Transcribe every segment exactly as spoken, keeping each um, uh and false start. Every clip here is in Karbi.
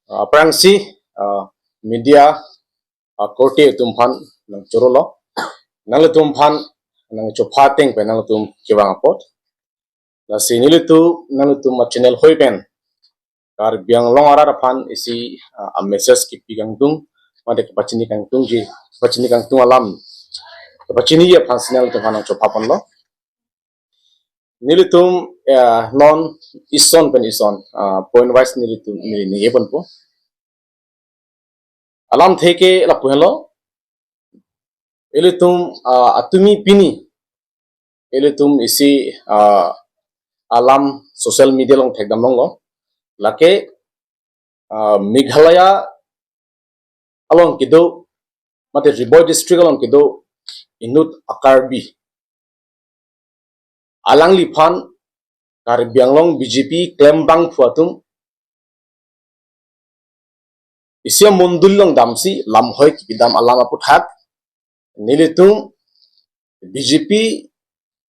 Aphrangsi, ah, media, ah, korte atum aphan nangchorolo. Nanglitum aphan nangchopha ateng pen nanglitum kevang apot. Lasi nelitum, nanglitum a-channel hoi pen Karbi Anglong arat aphan isi, ah, a-message kipi kangtung, mate kepachini kangtungji, kepachini kangtung alam, kepachini aphansi nanglitum aphan nangchopha ponlo. Nelitum, eh, non ison pen ison, ah, point wise nelitum neli ningje ponpo. Alamthe ke lapu henlo. Ilitum, ah, atumi pini ilitum isi, ah, alam social media along thekdam longlo. Lake, ah, Meghalaya along kedo, mate Ri Bhoi district along kedo inut a-Karbi, alangliphan Karbi Anglong B J P klembangphu atum isi amondoli along damsi lamhoi kipidam alam aputhak nelitum B J P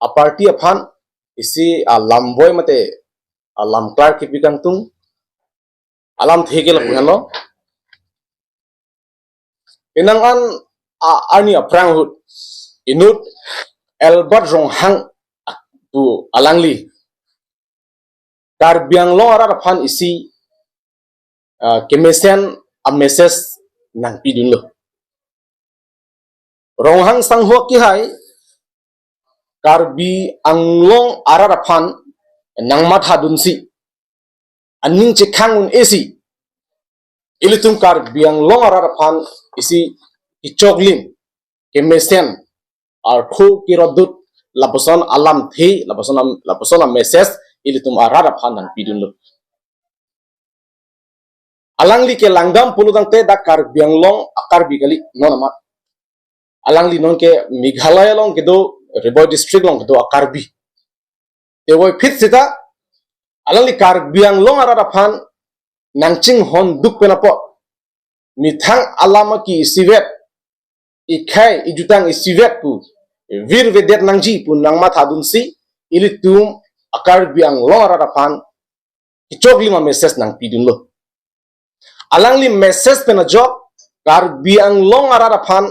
a-party aphan isi alam boi mate alam klar kipi kangtung. Alamthe ke lapu henlo. Penang an, a, arni aphrang ahut inut Albert Ronghang pu alangli Karbi Anglong arat aphan isi, ah, kemesen a-message nangpidunlo. Ronghang sangho akehai Karbi Anglong arat aphan nangmathadunsi, aning chekhang un-esi, ilitum Karbi Anglong arat aphan isi kechoklim, kemesen, artho kerodut, lapuson alamthe, lapuson am-, lapuson a-message ilitum arat aphan nangpidunlo. Alangli ke langdam pulotangte dak Karbi Anglong a-Karbi kali, non amat. Alangli nonke Meghalaya along kedo, Ri Bhoi district along kedo a-Karbi. Tevoiphit seta, alangli Karbi Anglong arat aphan nangchinghonduk pen apot, methang alam aki isivet, ikhai ijutang isivet pu virvedet nangji pu nangmathadunsi, ilitum a-Karbi Anglong arat aphan kechoklim a-message nangpidunlo. Alangli message pen ajok Karbi Anglong arat aphan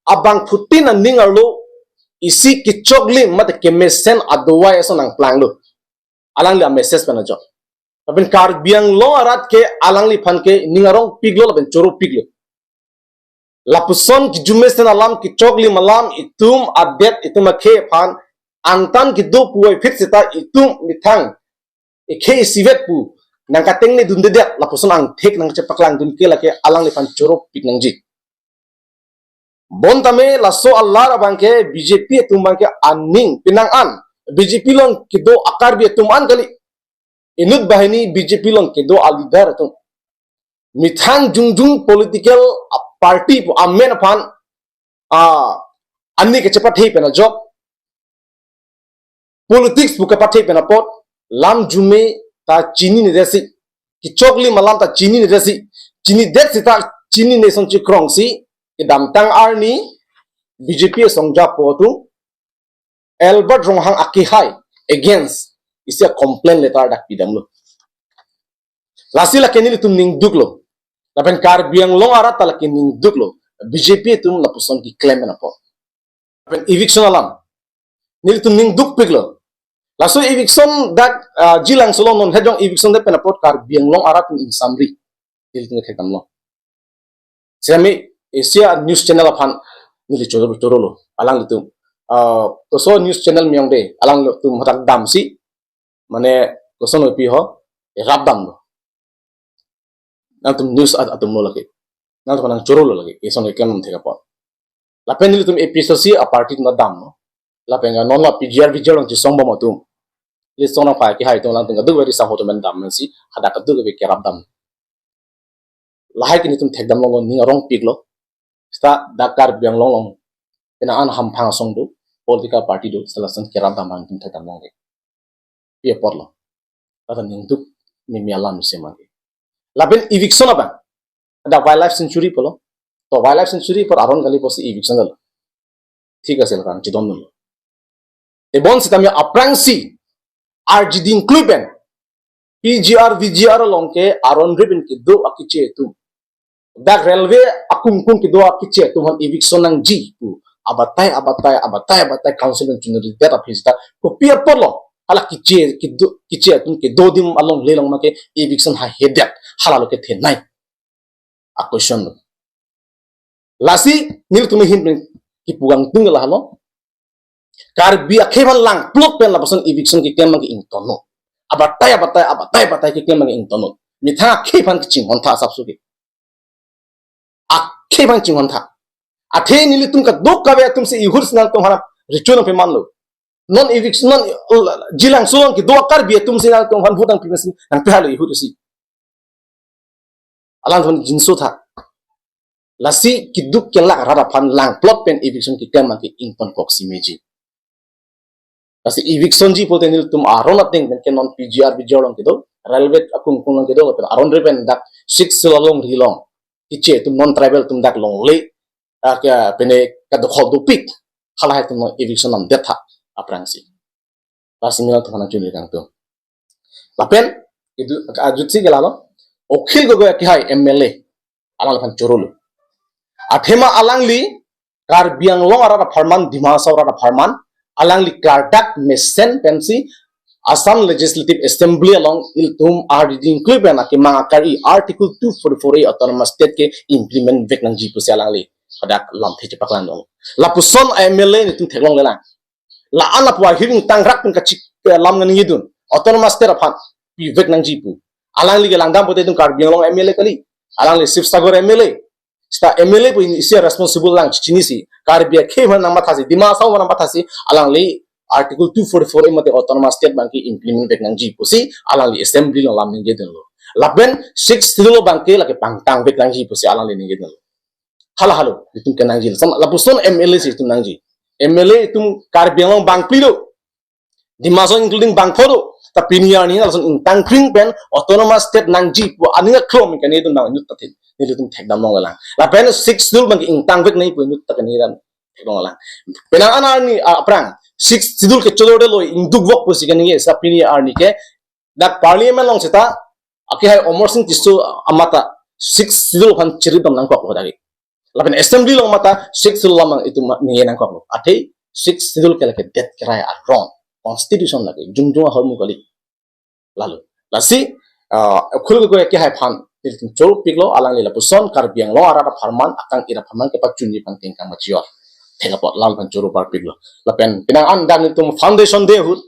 abangphutin aning arlo isi kechoklim mate kemesen adovai ason nangplanglo. Alangli a-message pen ajok. Lapen Karbi Anglong arat ke alangliphan ke ning arongpiklo lapen choropiklo. Lapuson kejumesen alam, kechoklim alam, itum adet, itum akhei aphan angtan kedo puvoiphit seta itum methang ikhei isivet pu nangkatengnedundedet, lapuson angthek nangchepaklangdun ke lake alangliphan choropik nangji. Bontame laso alar abangke B J P atum abangke aning penang an, B J P along kedo a-Karbi atum an kali, inut banghini B J P along kedo a-leader atum, methang jongjong political a-party pu amen aphan, ah, ani kachepathe pen ajok, politics pu kapathe pen apot lam arjume ta chininedetsi, kechoklim alam ta chininedetsi, chinidet seta chinine asonsi krongsi kedamtang arni B J P asong japo atum Albert Ronghang akehai against isi a-complaint letter dak pidamlo. Lasi lake nelitum ningduklo. Lapen Karbi Anglong arat ta lake ningduklo. B J P atum lapuson keklem pen apot. Lapen eviction alam nelitum ningdukpiklo. Laso eviction dak, ah, jilang solo non hejong eviction det pen apot Karbi Anglong arat atum ingsamri. Nelitum thekdamlo. Sitame isi a-news channel aphan neli choro, chorolo. Alanglitum, ah, koso news channel miyong de, alanglitum hadak damsi, mane koson pi ho, eh, rapdamlo. Nangtum news at-, atumlo lake. Nangtum nangchorolo lake. Ison ke klem thek apot. Lapen nelitum A P H L C a-party atum damlo. Lapen non la P G R, V G R along chesongbom atum, lisong nangpai kehai atum, alangtum kadokave sangho atum damsi hadak kadokave kerapdam. Lahai ke nelitum thekdam longlo, ning arongpiklo. Seta dak Karbi Anglong along penang an hamphang asong do, political party do, seta lason kerapdam nelitum thekdam longlo. Pi apotlo. Lata ningduk mimi alam isi mangke. Lapen eviction abang. Dak wildlife sanctuary pulo. To wildlife sanctuary apor aron kali pusi eviction dalo. Thik ase, lakan chidondunlo. Tebon sitame aphrangsi arjiding klui pen P G R, V G R along ke aron ripen kedo akeche atum, dak railway akungkung kedo akeche atum aphan eviction nangji pu abatai abatai abatai abatai council nang chunri det aphi sita kopi apotlo hala keche kedo, keche atum kedo adim along le long ma ke eviction ha hedet, hala lo kethenei a-question lo. Lasi nelitum ahin pen kipu kangtung ke lahelo. Karbi akhei aphan langplot pen lapuson eviction keklem abang ke ingtonnon. Abatai abatai abatai abatai keklem abang ke ingtonnon. Methang akhei aphan kachinghon tha asapso ke. Akhei aphan chinghon tha. Athe nelitum kadokave atum si ihur si nangtum aphan recho nangpemanlo. Non eviction, non, uh, Jilangso along kedo a-Karbi atum si nangtum aphan vote nangpi mesen nangpehalo ihur si. Alangliphan jinso tha. Lasi keduk kelak rat aphan langplot pen eviction keklem abang ke ingtonkok si meji. Lasi eviction ji pulote nelitum aron ateng pen ke non P G R, V G R along kedo, railway akungkung along kedo, lapen aron ripen dak Sixth Schedule alongri along keche atum, non-tribal atum dak longle, ah, ke pine kadokhol dopik, halahei atum along eviction namdet tha aphrangsi. Lasi nelitum aphan chunri kangtung. Lapen itum ajutsi ke lahelo, Akhil Gogoi akehai M L A, alangliphan chorolo. Athema alangli Karbi Anglong arat apharman, Dima Hasao arat apharman, alangli klardak mesen pensi Assam Legislative Assembly along ilitum R D D include pen akemang akari Article two forty-four A Autonomous State ke implement vek nangji pusi alangli hadak lamthe chepaklangdun. Lapuson M L A nelitum theklonglelang. La-an lapu ahir ingtangrak pen kachik, eh, lam nangji dun. Autonomous State aphan pivek nangji pu. Alangli ke langdam pote itum Karbi Anglong M L A kali. Alangli Sibsagar M L A. Seta M L A pu isi responsible lang chinisi. Karbi akhei aphan nangmathasi, Dima Hasao aphan nangmathasi, alangli Article two forty-four A mate Autonomous State abang ke implement vek nangji pusi alangli Assembly along lam ningjedunlo. Lapen Sixth Schedule abang ke lake pangtang vek nangji pusi alangli ningjedunlo. Hala halo, itum kenangji. Sam-, lapuson M L A si itum nangji. M L A itum Karbi Anglong bangphli do. Dima Hasao including bangpho do. Ta pini arni lason ingtangkring pen Autonomous State nangji pu aning aklong kane itum bang inut ta thin. Nelitum thekdam longlelang. Lapen Sixth Schedule abang ingtang vek nangji pu inut ta kane itum theklonglelang. Penang an arni, ah, aphrang Sixth Schedule ke cholodetlo, ingdukvok pusi kane ke, sa pini arni ke dak Parliament along seta akehai Amarsing Tisso amat ta Sixth Schedule aphan chirip dam nangkoklo dagi. Lapen Assembly along amat ta Sixth Schedule alam itum ma-, ningje nangkoklo. Athe Sixth Schedule ke lake det kerai arong. Constitution lake jongjong ahormu kali. Lalo. Lasi, ah, Akhil Gogoi akehai aphan nelitum choropiklo, alangli lapuson Karbi Anglong arat apharman, akang-ir apharman kepachunji aphan kengkang machior. Thek apot alangliphan choro parpiklo. Lapen penang an dak nelitum Foundation Day ahut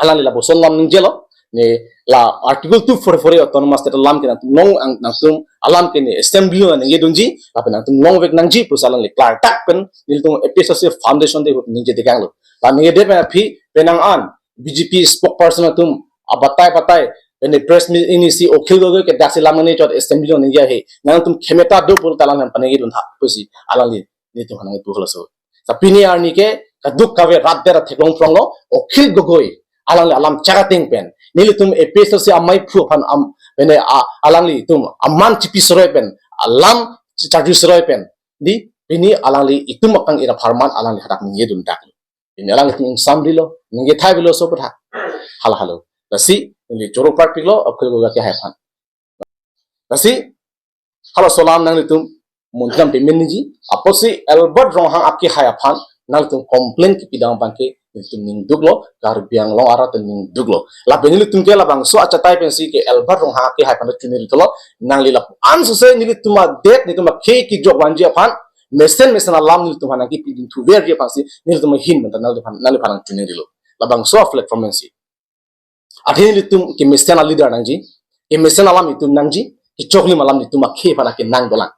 alangli lapuson lam ningjelo. Ne la Article two forty-four A Autonomous State alam ke nangtum long ang, nangtum alam ke ne Assembly along ningjedunji, lapen nangtum longvek nangji pusi alangli klardak pen nelitum A P H L C Foundation Day ahut ningjedekanglo. La ningjedet pen aphi penang an B J P spokesperson atum abatai batai, pen press meet inisi Akhil Gogoi ke daksi lam nangchot Assembly along ningje he. Nangtum khemeta do pulote alangliphan paningjidun tha pusi alangli nelitum aphan nangkipu halaso. Sa pini arni ke kadokave rat der theklong pronglo, Akhil Gogoi alangli alam chakateng pen nelitum A P H L C amaiphu aphan am, pene a, alangli itum aman chipi seroi pen, alam charju seroi pen, di pini alangli itum akang-ir apharman alangli hadak ningjedun dak. Pini alanglitum ingsamrilo, ningje thai bilo so pu tha. Hala halo. Lasi neli choro parpiklo Akhil Gogoi akehai aphan. Lasi halaso alam nanglitum muntham pemen niji, apotsi Albert Ronghang akehai aphan nanglitum complain kipidam abang ke nelitum ningduklo, Karbi Anglong arat ningduklo. Lapen nelitum ke labangso achatai pensi ke Albert Ronghang akehai aphan chunri thulo, nangli lapu-an suse nelitum adet, nelitum akhei kejok vanji aphan, mesen mesen alam nelitum aphan nangkipidun thuverji aphansi nelitum ahin menta nangliphan, nangliphan nangchuningrilo. Labangso platform pensi. Athe nelitum kemesen a-leader nangji, kemesen alam itum nangji, kechoklim alam itum akhei aphan akenang dolang.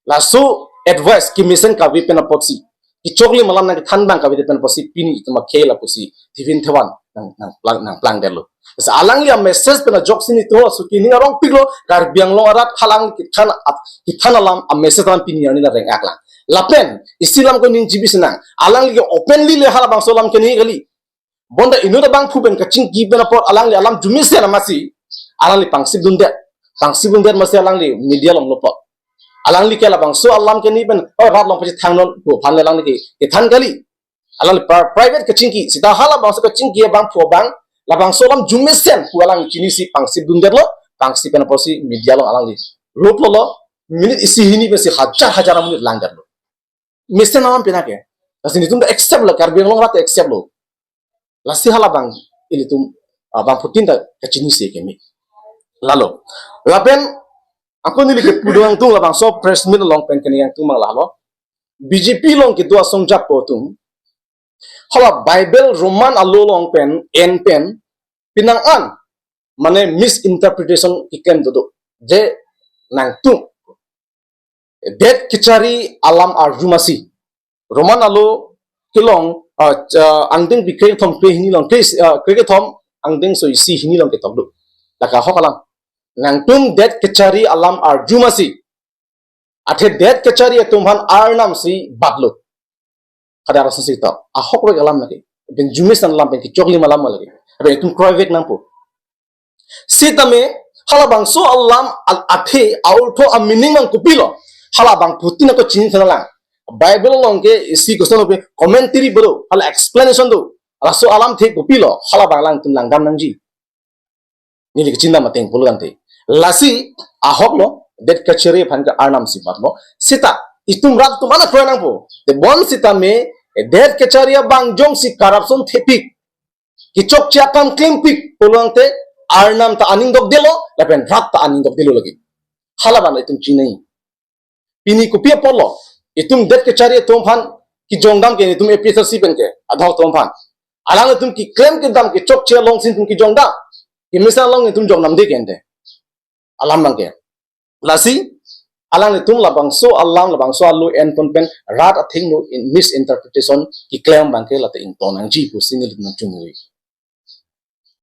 Laso advice kemesen kave pen apotsi, kechoklim alam nangkethan abang kave pen apotsi pini itum akhei lapusi thivin thevan nang, nangplang, nangplangdetlo. Lasi alangli a-message pen ajoksi nelitum suki ning arongpiklo, Karbi Anglong arat halang kethan ap-, kethan alam a-message alam pini arni la reng-aklang. Lapen isi alam ko ning G B C nang, alangli ke openly le halabangso alam keni kali. Bonta inut abangphu pen kachingki pen apot alangli alam arjumesen amatsi alangli pangsip dundet. Pangsip dundet amatsi alangli media along lo apot. Alangli ke labangso alam keni pen, oh, rat along pachethangnon pu aphan le alangli ke, kethan kali. Alangli pri-, private kachingki, seta halabangso kachingki abangphu abang Labangso alam arjumesen pu alang chinisi pangsi dundetlo, pangsi pen apotsi media along alangli rot lolo, minute isi hini pensi hajar hajar amonit langdetlo. Mesen alam penang ke. Lasi nelitum ta accept lo, Karbi Anglong rat ta accept lo. Lasi halabang ilitum, ah, bangphutin ta kachinisi keme. Lalo. Lapen ako neli kepu do nangtum labangso press meet along pen kene nangtum mang lalo. B J P along kedo asong japo atum. Hala Bible Roman alo along pen, en pen, penang an, mane misinterpretation keklem dodo. Je nangtum. Det kechari alam arjumasi. Roman alo kelong, ah, ah, angdengpi kre kethom kre hini along, kre, ah, kre kethom angdengso isi hini along ketok do. Lake ahok alam. Nangtum det kechari alam arjumasi. Athe det kechari atum aphan Arnam si batlo. Kadar asonsi to. Ahok vek alam lake. Pen arjumesen alam pen kechoklim alam lake. Pen itum kroivek nangpo. Sitame, halabangso alam al athe, aortho, a-meaning mang kopilo. Halabangphutin ako chini than lang. Bible along ke isi question pe commentary bodo, hala explanation do. Laso alamthe kopilo, halabang alangtum langdam nangji. Neli kachinidam ateng pulo tangte. Lasi, ahok lo, det kechari aphan ke Arnam si batlo. Sita, itum rat atum ana kroi nangpo. Tebonsitame, det kechari abang jongsi corruption thepik. Kechokche akam klempik pulo tangte Arnam ta aning dokdetlo, lapen rat ta aning dokdetlo lake. Halabang itum chinine. Pini kopi apotlo, itum det kechari atum aphan kejongdam ke, itum A P H L C pen ke, adhok atum aphan. Alanglitum keklem kedam kechokche alongsi itum kejongdam. Kemesen along itum jongdamde ke ante. Alam abang ke. Lasi, alanglitum labangso alam, labangso alo enpon pen, rat athengno in misinterpretation keklem abang ke lata ingtong nangji pusi nelitum nangchungri.